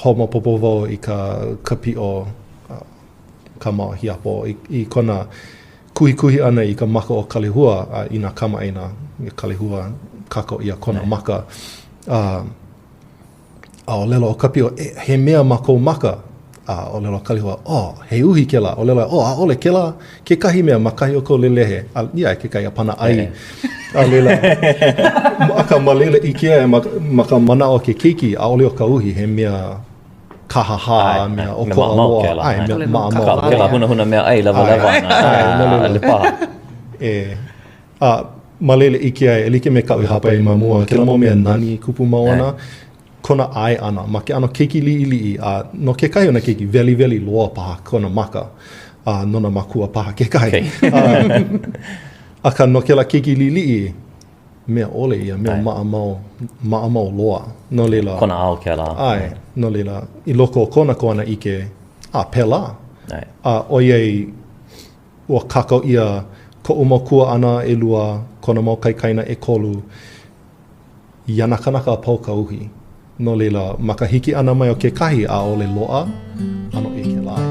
Hoʻomaopopo wau i ka ka piʻo Kamahiapo i, i kona kuhikuhi ʻana i ka maka o Kalehua a i nā kamaʻāina iā Kalehua kākau ʻia kona maka. A, a ʻōlelo ʻo Kapiʻo, e, he mea ma kou maka. A ʻōlelo ʻo Kalehua, oh, he uhi kēlā. ʻŌlelo, oh, ʻaʻole kēlā kekahi mea ma kahi o kou lelehe. A ia kekahi ʻāpana ʻai. A laila, akā ma laila ʻike ai ma, ma ka manaʻo o ke keiki, ʻaʻole ʻo ka uhi he mea kāhāhā, mea ʻokoʻa loa. ʻAe, mea maʻamau. Kēlā hunahuna mea ʻai lewalewa ana. ʻAe, no laila. ʻAʻole paha. E, a ma laila ʻike ai, e like me kaʻu i hāpai ma mua, kēlā mau mea nani e kupu mau ana, kona ʻae ʻana ma ke ʻano keiki liʻiliʻi, a no kekahi o nā keiki, weliweli loa paha kona maka, a no nā mākua paha kekahi. Akā, no kēlā keiki liʻiliʻi, mea ʻole ia, mea maʻamau, maʻamau loa. No laila. Kona ao kēlā. ʻAe, no laila, i loko o kona kuanaʻike, a pēlā. ʻAe. A ʻoiai, ua kākau ʻia koʻu mau kuaʻana ʻelua, kona mau kaikaina ʻekolu, iā nā kānaka a pau ka uhi. No laila, ma ka hiki ʻana mai o kekahi, ʻaʻole loaʻa, ʻano ʻē kēlā.